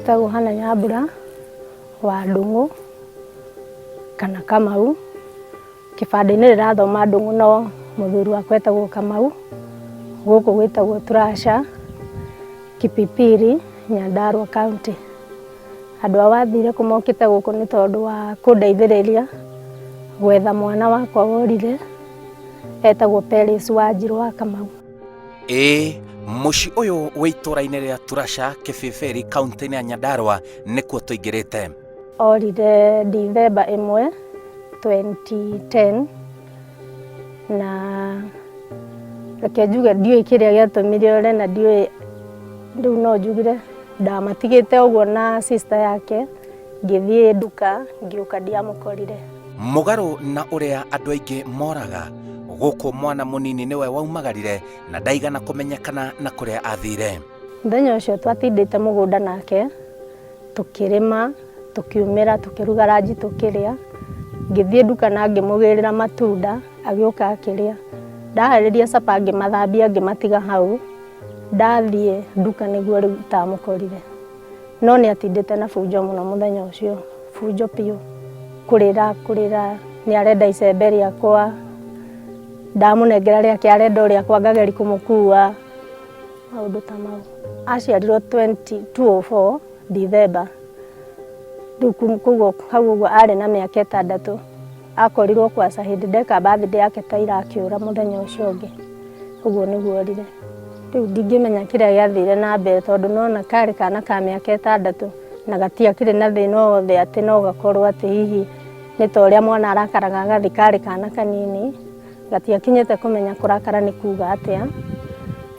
Njĩtagwo Hannah Nyambura wa Ndung'u kana Kamau. Kĩbandĩ-inĩ ndĩrathoma Ndung'u no mũthuri wakwa etagwo Kamau. Gũkũ gwĩtagwo Turasha, Kipipiri, Nyandarua County. Andũ a wathire kũ mokĩte gũkũ nĩ tondũ wa kũndeithĩrĩria gwetha mwana wakwa worire, etagwo Peris Wanjirũ wa Kamau. Ĩĩ, mũciĩ ũyũ wĩ itũũra-inĩ rĩa Turasha, Kĩbĩbĩri, kaũntĩ-inĩ ya Nyandarua nĩkuo tũingĩrĩte. Orire Dithemba 1, 2010 na reke njuge ndiũĩ kĩrĩa gĩatũmire ore na ndiũĩ rĩu no njugire ndamatigĩte ũguo na sister yake ngĩthiĩ nduka ngĩũka ndiamũkorire. Mũgarũ na ũrĩa andũ aingĩ moraga, gũkũ mwana mũnini nĩwe waumagarire na ndaigana kũmenyekana na kũrĩa athire. Mũthenya ũcio twatindĩte mũgũnda nake tũkĩrĩma, tũkiumĩra, tũkĩruga ranji tũkĩrĩa, ngĩthiĩ nduka na ngĩmũgĩrĩra matunda agĩũka akĩrĩa. Ndaharĩria capa ngĩmathambia ngĩmatiga hau, ndathiĩ nduka nĩguo rĩu itamũkorire. No nĩ atindĩte na bunjo mũno mũthenya ũcio, bunjo biũ, kũrĩra kũrĩra, nĩ arenda icembe rĩakwa, ndamũnengera rĩake arenda o rĩakwa ngageria kũmũkua, maũndũ ta mau. Aciarirwo 2004 Dithemba, rĩu koguo hau ũguo arĩ na mĩaka 6. Akorirwo kwaca hĩndĩ ndeka birthday yake ta ira akĩũra mũthenya ũcio ũngĩ, ũguo nĩguo orire. Rĩu ndingĩmenya kĩrĩa gĩathire na mbere tondũ nona karĩ kana ka mĩaka 6 na gatiakĩrĩ na thĩna o wothe atĩ no gakorwo atĩ hihi nĩ ta ũrĩa mwana arakaraga agathiĩ, karĩ kana kanini, gatiakinyĩte kũmenya kũrakara nĩ kuga atĩa.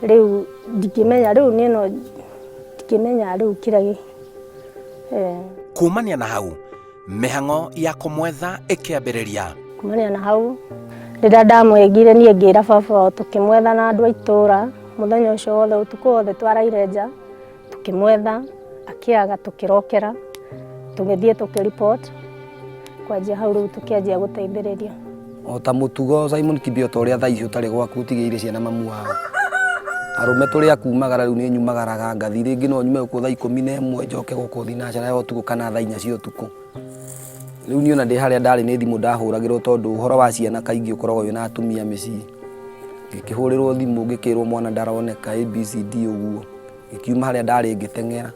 Rĩu ndingĩmenya, rĩu niĩ no ndingĩmenya rĩu kĩrĩa. Kumania na hau mĩhang'o ya kũmwetha ĩkĩambĩrĩria. Kumania na hau rĩrĩa ndamwegire niĩ ngĩra baba wao tũkĩmwetha na andũ a itũũra mũthenya ũcio wothe, ũtukũ wothe twaraire nja tũkĩmwetha, akĩaga, tũkĩrokera, tũgĩthiĩ tũkĩripot. Kwanjia hau rĩu tũkĩanjia gũteithĩrĩrio. O ta mũtugo Simon Kibe ta ũrĩa thaa ici ũtarĩ gwaku ũtigĩire ciana mamu wao. Arũme tũrĩ a kumagara rĩu nĩ nyumagaraga ngathi rĩngĩ no nyume gũkũ thaa 11 njoke gũkũ thinacara ya ũtukũ kana thaa 4 cia ũtukũ. Rĩu niĩ ona ndĩ harĩa ndarĩ nĩ thimũ ndahũragĩrwo tondũ ũhoro wa ciana kaingĩ ũkoragwo wĩna atumia mĩciĩ. Ngĩkĩhũrĩrwo thimũ ngĩkĩrwo mwana ndaroneka ABCD ũguo. Ngĩkiuma harĩa ndarĩ ngĩteng'era.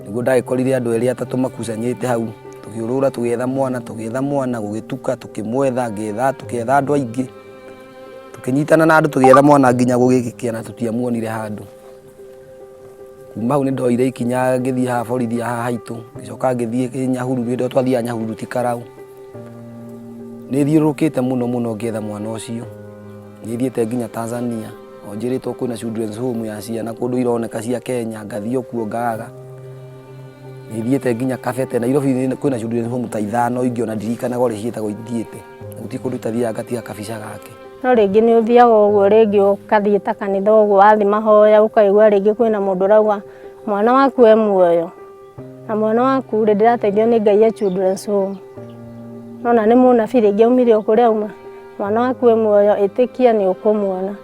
Nĩguo ndagĩkorire andũ erĩ atatũ makucanyĩte hau, tũkĩũrũra tũgĩetha mwana, tũgĩetha mwana, gũgĩtuka, tũkĩmwetha, ngĩetha, tũkĩetha andũ aingĩ, tũkĩnyitana na andũ tũgĩetha mwana nginya gũgĩkĩa na tũtiamuonire handũ. Kuma hau nĩ ndoire ikinya ngĩthiĩ haha borithi haha haitũ, ngĩcoka ngĩthiĩ Nyahururu, hĩndĩ ĩyo twathiaga Nyahururu ti Karau. Nĩ thiũrũrũkĩte mũno mũno ngĩetha mwana ũcio, nĩ thiĩte nginya Tanzania. O njĩrĩtwo kwĩna children's home ya ciana kũndũ ironeka cia Kenya, ngathiĩ o kuo ngaga. Nĩ thiĩte nginya Kabete, Nairobi kwĩna children's home ta ithano ingĩ ona ndirikanaga ũrĩa ciĩtagwo ithiĩte. Na gũtirĩ kũndũ itathiaga ngatiga kabica gake. No rĩngĩ nĩ ũthiaga ũguo rĩngĩ ũkathiĩ ta kanitha ũguo wathiĩ mahoya ũkaigua rĩngĩ kwĩna mũndũ ũrauga mwana waku e muoyo, na mwana waku rĩ ndĩrateithio nĩ Ngai e children's home. Nona nĩ mũnabii rĩngĩ aumire o kũrĩa auma. Mwana waku e muoyo, ĩtĩkia nĩ ũkũmuona.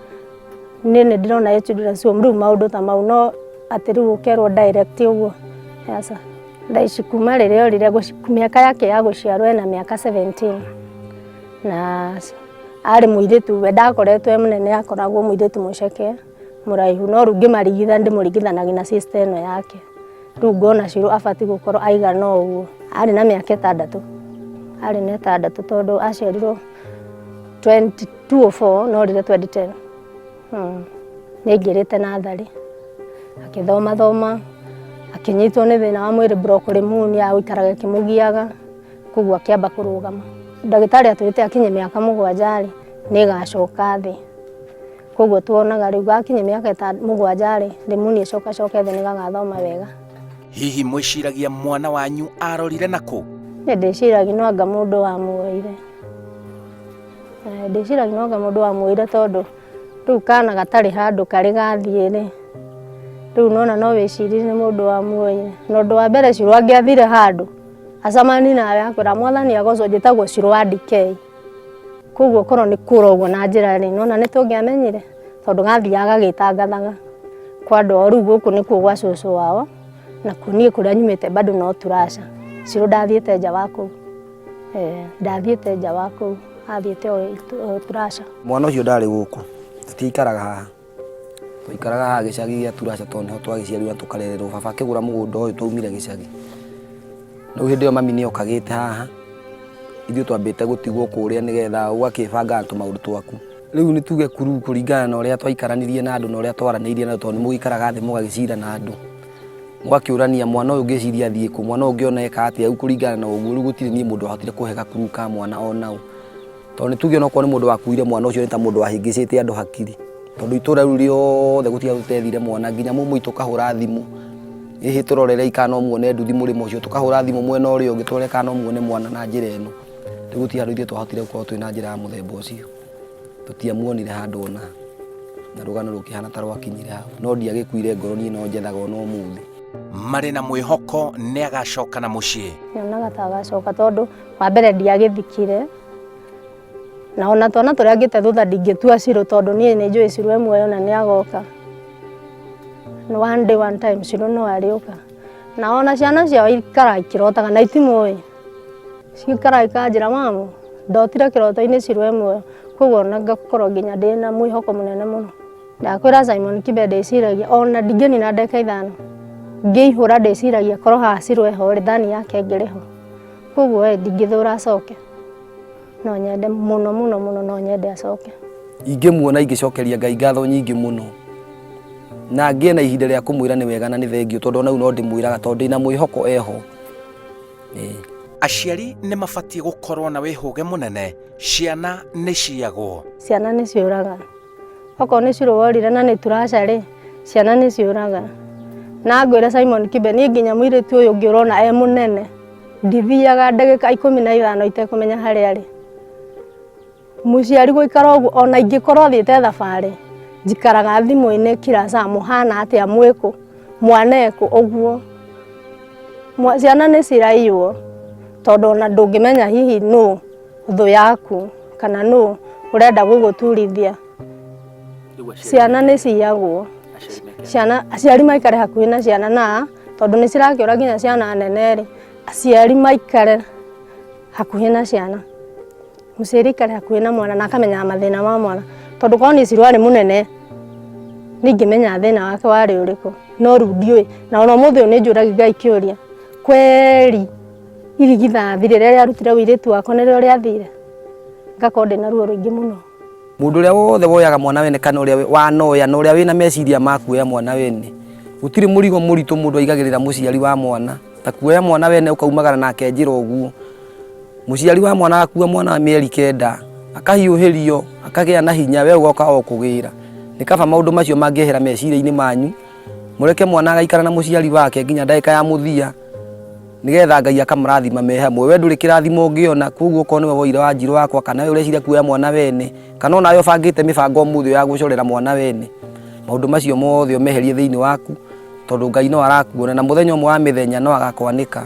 Niĩ nĩ ndĩrona e children's home, rĩu maũndũ ta mau no atĩ rĩu ũkerwo direct ũguo, aca. Thaa ici kuma rĩrĩa orire mĩaka yake ya gũciarwo ena mĩaka 17 na arĩ mũirĩtu we ndakoretwo e mũnene, akoragwo mũirĩtu mũceke mũraihu, no rĩu ngĩmarigithania ndĩmũringithanagia na sister ĩno yake. Rĩu ngona Shiro abatiĩ gũkorwo aigana ũguo. Arĩ na mĩaka 6, arĩ na 6 tondũ aciarirwo 2004 no orire 2010. Nĩ aingĩrĩte natharĩ, akĩthoma thoma, akĩnyitwo nĩ thĩna wa mwĩrĩ block pneumonia gũikaraga ĩkĩmũgiaga, koguo akĩamba kũrũgama. Ndagĩtarĩ atwĩrĩte akinye mĩaka 7 rĩ, nĩ ĩgacoka thĩ. Koguo tuonaga rĩu gakinya mĩaka 7 rĩ, pneumonia ĩcokacoke thĩ nĩ gagathoma wega. Hihi mwĩciragia mwana wanyu arorire nakũ? Niĩ ndĩciragia no anga mũndũ wamuoire. Ndĩciragia no anga mũndũ wamuoire tondũ rĩu kana gatarĩ handũ karĩ gathiĩ rĩ, rĩu nona no wĩcirie nĩ mũndũ wamuoire. Na ũndũ wa mbere Shiro angĩathire handũ, acemanie nawe akwĩra mwathani agocwo njĩtagwo Shiro wa DK. Koguo korwo nĩ kũra ũguo na njĩra rĩ, nona nĩ tũngĩamenyire tondũ gathiaga gagĩtangathaga kwa andũ ao. Rĩu gũkũ nĩkuo gwa cũcũ wao, Na niĩ kũrĩa nyumĩte bado no Turasha. Cirũ ndathiĩte nja wa kũu. Ndathiĩte nja wa kũu, athiĩte o Turasha. Mwana ũcio ndarĩ gũkũ, tũtiaikaraga haha. Twaikaraga haha gĩcagi gĩa Turasha tondũ nĩho twagĩciarirwo na tũkarererwo. Baba akĩgũra mũgũnda ũyũ twaumire gĩcagi. Rĩu hĩndĩ ĩyo mami nĩ okagĩte haha, ithuĩ twambĩte gũtigwo kũrĩa nĩgetha ũgakĩbangaga tũmaũndũ twaku. Rĩu nĩ tuge kuru kũringana na ũrĩa twaikaranirie na andũ na ũrĩa twaranĩirie na andũ tondũ nĩ mũgĩikaraga thĩ mũgagĩcira na andũ. Mũgakĩũrania mwana ũyũ ngĩciria athiĩ kũ, mwana ũyũ ngĩona eka atĩa, rĩu kũringana na ũguo rĩu gũtirĩ niĩ mũndũ wahotire kũhe gakuru ka mwana ona ũ. Tondũ nĩ tuge onokorwo nĩ mũndũ wakuire mwana ũcio nĩ ta mũndũ wahĩngĩcĩte andũ hakiri. Tondũ itũra rĩu rĩothe gũtirĩ handũ tũtethire mwana nginya mũmũ witũ ũkahũra thimũ, ĩhĩ tũrorerei kana no muone nduthi mũrĩmo ũcio, tũkahũra thimũ mwena ũrĩa ũngĩ tũrore kana no muone mwana na njĩra ĩno. Rĩu gũtirĩ handũ ithuĩ twahotire gũkorwo twĩna njĩra ya mũthemba ũcio. Tũtiamuonire handũ ona ha, na rũgano rũkĩhana ta rwakinyire hau. No ndiagĩkuire ngoro niĩ no njethaga ona ũmũthĩ. Marĩ na mwĩhoko nĩ agacoka na mũciĩ. Nyonaga ta agacoka tondũ wa mbere ndiagĩthikire, na ona twana tũrĩa ngĩte thutha ndingĩtua Cirũ tondũ niĩ nĩ njũĩ Cirũ e muoyo na nĩ agoka. One day one time Cirũ no arĩũka. Na ona ciana ciao ikaraga ikĩrotaga na itimũĩ. Cikaraga ikanjĩra mamu ndotire kĩroto-inĩ Cirũ e muoyo. Koguo ona ngakorwo nginya ndĩna mwĩhoko mũnene mũno. Ndakwĩra Simon Kibe ndĩciragia ona ndingĩnina ndagĩka 5 ngĩihũra ndĩciragia korwo haha Cirũ eho rĩ, thani yake ĩngĩrĩ ho. Koguo ĩ ndingĩthũra acoke. No nyende mũno mũno mũno no nyende acoke. Ingĩmuona ingĩcokeria Ngai ngatho nyingĩ mũno. Na ngĩe na ihinda rĩa kũmwĩra nĩ wega na nĩ thengiũ tondũ ona rĩu no ndĩmwĩraga tondũ ndĩna mwĩhoko eho. Aciari nĩ mabatiĩ gũkorwo na wĩhũge mũnene, ciana nĩ ciagwo. Ciana nĩ ciũraga. Okorwo nĩ Cirũ worire na nĩ Turasha rĩ, ciana nĩ ciũraga. Na ngwĩre Simon Kibe, niĩ nginya mũirĩtu ũyũ ũngĩ ũrona e mũnene, ndithiaga ndagĩka 15 itekũmenya harĩa arĩ. Mũciari gũikara ũguo, ona ingĩkorwo thiĩte thabarĩ, njikaraga thimũ-inĩ kila saa, mũhana atĩa, mwĩkũ, mwana ekũ, ũguo. Ciana nĩ ciraiywo, tondũ ona ndũngĩmenya hihi nũ thũ yaku, kana nũ ũrenda gũgũturithia. Ciana nĩ ciyagwo. Ciana, aciari maikare hakuhĩ na ciana na, tondũ nĩ cirakĩũra nginya ciana nene rĩ, aciari maikare hakuhĩ na ciana. Mũciari aikare hakuhĩ na mwana na akamenyaga mathĩna ma mwana. Tondũ korwo niĩ Cirũ arĩ mũnene, niĩ ingĩmenya thĩna wake warĩ ũrĩkũ. No rĩu ndiũĩ. Na ona ũmũthĩ ũyũ nĩ njũragia Ngai kĩũria, kweri irigithathi rĩrĩa rĩarutire ũirĩtu wakwa nĩrĩo rĩathire? Ngakorwo ndĩna ruo rũingĩ mũno. Mũndũ ũrĩa wothe woyaga mwana wene kana ũrĩa wanoya na ũrĩa wĩna meciria ma kuoya mwana wene, gũtirĩ mũrigo mũritũ mũndũ aigagĩrĩra mũciari wa mwana ta kuoya mwana wene ũkaumagara nake njĩra ũguo. Mũciari wa mwana agakua mwana wa mĩeri 9, akahiũhĩrio, akagĩa na hinya, we ũgoka o kũgĩra. Nĩ kaba maũndũ macio mangĩehera meciria-inĩ manyu, mũreke mwana agaikara na mũciari wake nginya ndagĩka ya mũthia, nĩgetha Ngai akamũrathima me hamwe. We ndũrĩ kĩrathimo ũngĩona, koguo okorwo nĩwe woire Wanjirũ wakwa, kana we ũreciria kuoya mwana wene, kana onawe ũbangĩte mĩbango ũmũthĩ ya gũcorera mwana wene, maũndũ macio mothe ũmeherie thĩinĩ waku, tondũ Ngai no arakuona, na mũthenya ũmwe wa mĩthenya no agakwanĩka.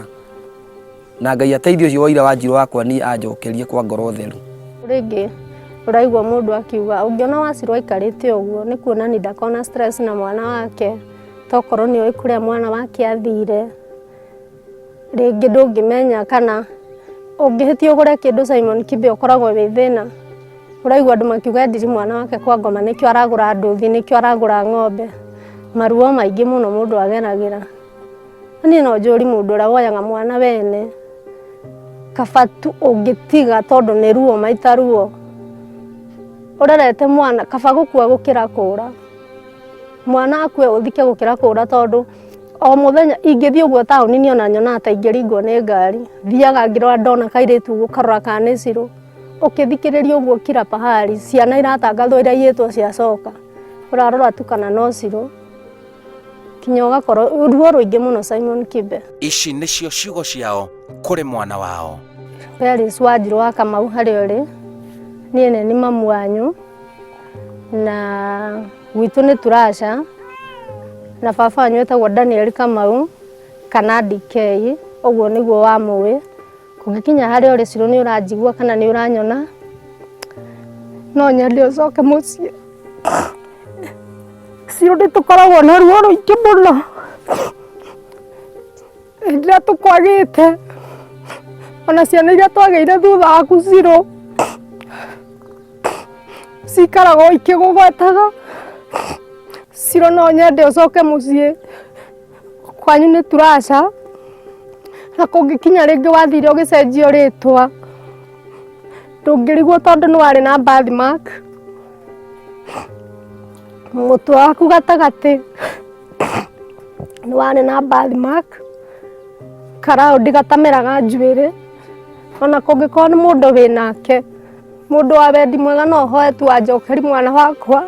Na Ngai ateithie ũcio woire Wanjirũ wakwa niĩ anjokerie kwa ngoro theru. Rĩngĩ ũraigua mũndũ akiuga ũngĩona Wacirũ aikarĩte ũguo nĩ kuonania ndakona stress na mwana wake, tokorwo nĩ oĩ kũrĩa mwana wake athire. Rĩngĩ ndũngĩmenya kana ũngĩhĩtia ũgũre kĩndũ Simon Kibe ũkoragwo wĩ thĩna. Ũraigua andũ makiuga endiri mwana wake kwa ngoma nĩkĩo aragũra nduthi, nĩkĩo aragũra ng'ombe. Maruo maingĩ mũno mũndũ ageragĩra. Niĩ no njũri mũndũ ũrĩa woyaga mwana wene, kaba tu ũngĩtiga tondũ nĩ ruo maita ruo. Ũrerete mwana, kaba gũkua gũkĩra kũra. Mwana akue ũthike gũkĩra kũra tondũ o mũthenya ingĩthiĩ ũguo taũni-inĩ ona nyonaga ta ingĩringwo nĩ ngari. Thiaga ngĩrora ndona kairĩtu ũguo ngarora kana nĩ Cirũ. Ũkĩthikĩrĩria ũguo kila pahali, ciana iratangathwo iraiyĩtwo ciacoka. Ũrarora tu kana no Cirũ. Kinya ũgakorwo ruo rũingĩ mũno Simon Kibe. Ici nĩcio ciugo ciao kũrĩ mwana wao. Peris Wanjirũ wa Kamau harĩa ũrĩ, niĩ nĩ nĩ mamu wanyu na gwitũ nĩ Turasha na baba wanyu etagwo Daniel Kamau kana DK, ũguo nĩguo wamũĩ. Kũngĩkinya harĩa ũrĩ Cirũ nĩ ũranjigua kana nĩ ũranyona, no nyende ũcoke mũciĩ. Cirũ nĩ tũkoragwo na ruo rũingĩ mũno. Hĩndĩ ĩrĩa tũkwagĩte, ona ciana iria twagĩire thutha waku Ciro ciikaraga o ikĩgũgwetaga. Ciro no nyende ũcoke mũciĩ kwanyu nĩ Turasha, na kũngĩkinya rĩngĩ wathire ũgĩcenjio rĩtwa ndũngĩrigwo tondũ nĩ warĩ na birthmark mũtwe waku gatagatĩ nĩ warĩ na birthmark karaũndi gatameraga njuĩrĩ ona kũngĩkorwo nĩ mũndũ wĩ nake mũndũ wa wendi mwega no hoe tu anjokeri mwana wakwa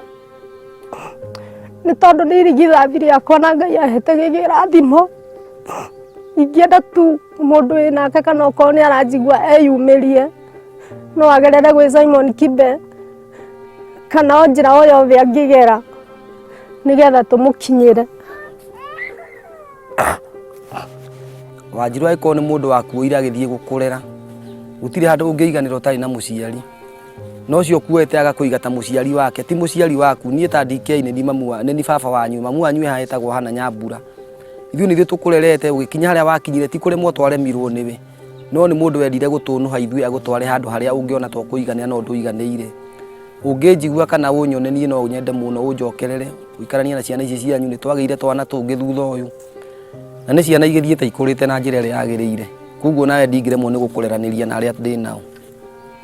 nĩ tondũ nĩ irigithathi rĩakwa na Ngai ahete gĩkĩrathimo ingĩenda tu mũndũ wĩ nake kana okorwo nĩ aranjigua eyumĩrie no agerere gwĩ Simon Kibe kana o njĩra o yothe angĩgera nĩgetha tũmũkinyĩre. Wanjirũ angĩkorwo nĩ mũndũ wakuoire agĩthiĩ gũkũrera, gũtirĩ handũ ũngĩiganĩra ũtarĩ na mũciari. Na ũcio ũkuoete agakũiga ta mũciari wake, ti mũciari waku. Niĩ ta DK nĩ niĩ mamu wa, nĩ niĩ baba wanyu, mamu wanyu e haha etagwo Hannah Nyambura. Ithuĩ nĩ ithuĩ tũkũrerete ũgĩkinya harĩa wakinyire ti kũremwo twaremirwo nĩwe. No nĩ mũndũ wendire gũtũnũha ithuĩ agũtware handũ harĩa ũngĩona ta ũkũiganĩra no ndũiganĩire. Ũngĩnjigua kana ũnyone niĩ no nyende mũno ũnjokerere, ũikaranie na ciana ici cianyu, nĩ twagĩire twana tũngĩ thutha ũyũ, na nĩ ciana igĩthiĩte ikũrĩte na njĩra ĩrĩa yagĩrĩire. Koguo nawe ndingĩremwo nĩ gũkũreranĩria na arĩa ndĩ nao,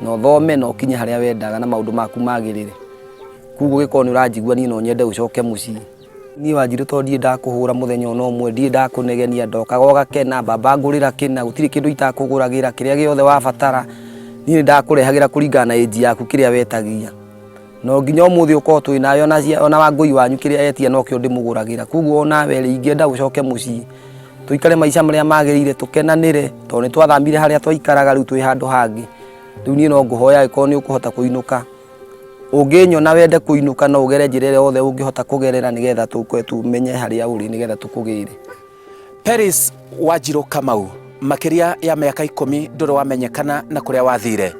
na ũthome na ũkinye harĩa wendaga na maũndũ maku magĩrĩre. Koguo ũngĩkorwo nĩ ũranjigua niĩ no nyende ũcoke mũciĩ. Niĩ Wanjirũ tondũ ndirĩ ndakũhũra mũthenya ona ũmwe, ndirĩ ndakũnegenia, ndokaga ũgakena, baba ngũrĩra kĩna, gũtirĩ kĩndũ itakũgũragĩra, kĩrĩa gĩothe wabatara, niĩ nĩ ndakũrehagĩra kũringana na age yaku kĩrĩa wetagia. No nginya ũmũthĩ ũkorwo twĩ nawe ona Wangũi wanyu kĩrĩa etia nokĩo ndĩmũgũragĩra. Koguo onawe rĩ, ingĩenda ũcoke mũciĩ, tũikare maica marĩa magĩrĩire, tũkenanĩre, tondũ nĩ twathamire harĩa twaikaraga rĩu twĩ handũ hangĩ. Rĩu niĩ no ngũhoya angĩkorwo nĩ ũkũhota kũinũka, Ũngĩnyona wende kũinũka no ũgere njĩra ĩrĩa yothe ũngĩhota kũgerera nĩgetha tũke tũmenye harĩa ũrĩ nĩgetha tũkũgĩre. Peris Wanjirũ Kamau, makĩria ya mĩaka ikũmi ndũrĩ wamenyekana na kũrĩa wathire.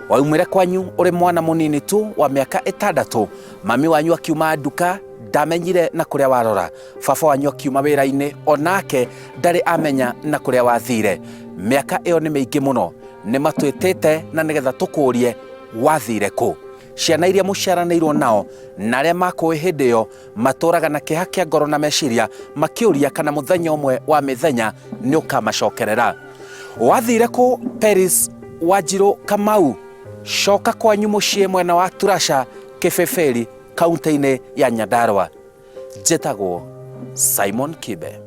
Waumire kwanyu ũrĩ mwana mũnini tu wa mĩaka ĩtandatũ. Mami wanyu akiuma nduka ndamenyire na kũrĩa warora. Baba wanyu akiuma wĩra-inĩ onake ndarĩ amenya na kũrĩa wathire. Mĩaka ĩyo nĩ mĩingĩ mũno. Nĩ matwĩtĩte na nĩgetha tũkũrie wathire kũ. Ciana iria mũciaranĩirwo nao na arĩa makũĩ hĩndĩ ĩyo matũraga na kĩeha kĩa ngoro na meciria makĩũria kana mũthenya ũmwe wa mĩthenya nĩ ũkamacokerera. Wathire kũ Peris Wanjirũ Kamau? Coka kwanyu mũciĩ mwena wa Turasha, Kĩbĩbĩri, kaunti-inĩ ya Nyandarua. Njĩtagwo Simon Kibe.